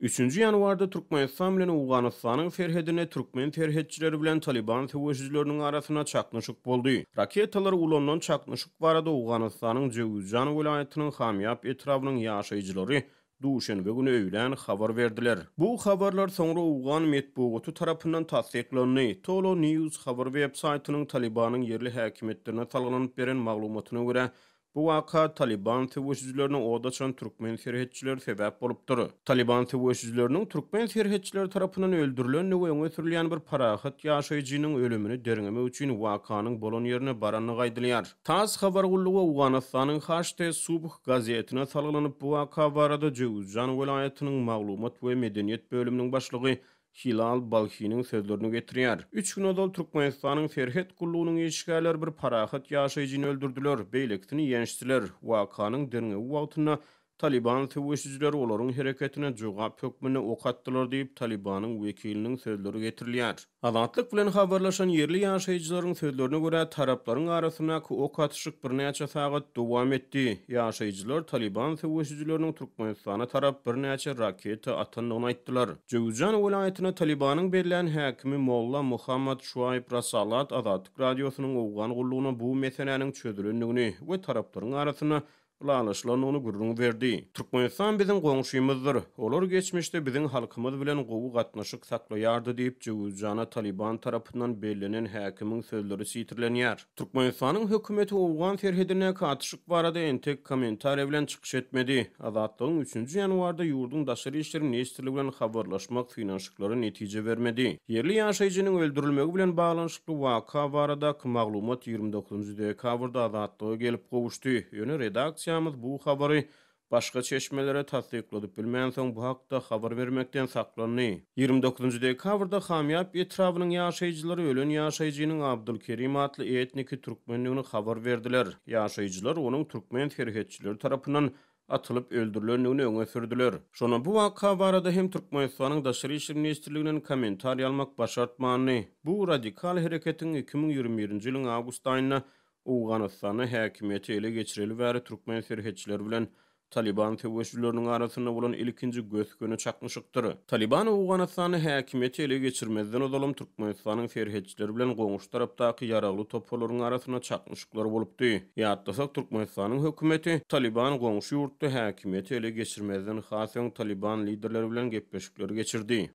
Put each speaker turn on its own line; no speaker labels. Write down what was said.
Üçünji ýanwarda Türkmenistan bilen Owganystanyň serhedinde türkmen serhetçileri bilen Talyban söweşijileriniň arasynda çaknyşyk boldy. Raketalar ulanylan çaknyşyk barada Owganystanyň Jöwüzjan welaýatynyň Hamýap etrabynyň ýaşaýjylary duşenbe güni öýlän habar berdiler. Bu habarlar soňra owgan metbugaty tarapyndan tassyklandy. Tolo News habar web saýtynyň Talybanyň ýerli häkimiýetlerine salgylanyp beren maglumatyna görä, Bu waka Talyban söweşijilerine od açan türkmen serhetçileri sebäp bolupdyr. Talyban söweşijileriniň türkmen serhetçileri tarapyndan öldürilendigi öňe sürülýän bir parahat ýaşaýjynyň ölümini derňemek üçin wakanyň bolan ýerine barandygy aýdylýar. Tass habar gullugy Owganystanyň Haşte Subh gazetine salgylanyp bu waka barada Jöwüzjan welaýatynyň maglumat we medeniýet bölüminiň başlygy Hilal Balhiniň sözlerini getirýär. Üç gün ozal Türkmenistanyň Serhet gullugynyň işgärleri bir parahat ýaşaýjyny öldürdiler, beýlekisini ýençdiler. Wakanyň derňewi wagtynda Talyban söweşijileri olaryň hereketine jogap hökmünde ok atdylar diýip, Talybanyň wekiliniň sözleri getirilýär. Azatlyk bilen habarlaşan ýerli ýaşaýjylaryň sözlerine görä, taraplaryň arasyndaky ok atyşyk birnäçe sagat dowam etdi. Ýaşaýjylar Talyban söweşijileriniň Türkmenistana tarap birnäçe raketa atandygyny aýtdylar. Jöwüzjan welaýatyna Talybanyň bellän häkimi Molla Muhammad Şuaýb Rasalat Azatlyk Radiosynyň Owgan gullugyna bu meseläniň çözülendigini we taraplaryň arasynda ylalaşylandygyny gürrüň berdi. Türkmenistan biziň goňşymyzdyr. Olar geçmişde biziň halkymyz bilen gowy gatnaşyk saklaýardy diýip, Jöwüzjana Talyban tarapyndan bellenen häkimiň sözleri sitirlenýär. Türkmenistanyň hökümeti owgan serhedindäki atyşyk barada entek kommentariýa bilen çykyş etmedi. Azatlygyň üçünji ýanwarda ýurduň Daşary işler ministrligi bilen habarlaşmak synanyşyklary netije bermedi. Ýerli ýaşaýjynyň öldürilmegi bilen baglanyşykly waka baradaky maglumat 29 dekabrda Azatlyga gelip gowuşdy. Ýöne redaksiýamyz bu habary başga çeşmelere tassykladyp bilmänsoň, bu hakda habar bermekden saklandy. 29 dekabrda Hamýap etrabynyň ýaşaýjylary ölen ýaşaýjynyň Abdulkerim atly etniki türkmendigini habar berdiler. Ýaşaýjylar onuň türkmen serhetçileri tarapyndan atylyp öldürilendigini öňe sürdüler. Şonda bu waka barada hem Türkmenistanyň Daşary işler ministrliginden kommentariý almak başartmandy. Bu radikal hereketiň 2021-nji ýylyň awgust aýynda Owganystanda häkimiýeti ele geçireli bäri türkmen serhetçileri bilen Talyban söweşijileriniň arasynda bolan ilkinji gös-göni çaknyşykdyr. Talyban Owganystanda häkimiýeti ele geçirmezden ozalam Türkmenistanyň serhetçileri bilen goňşy tarapdaky ýaragly toparlaryň arasynda çaknyşyklar bolupdy. Ýatlasak, Türkmenistanyň hökümeti Talyban goňşy ýurtda häkimiýeti ele geçirmezden has öň Talyban liderleri bilen gepleşikleri geçirdi.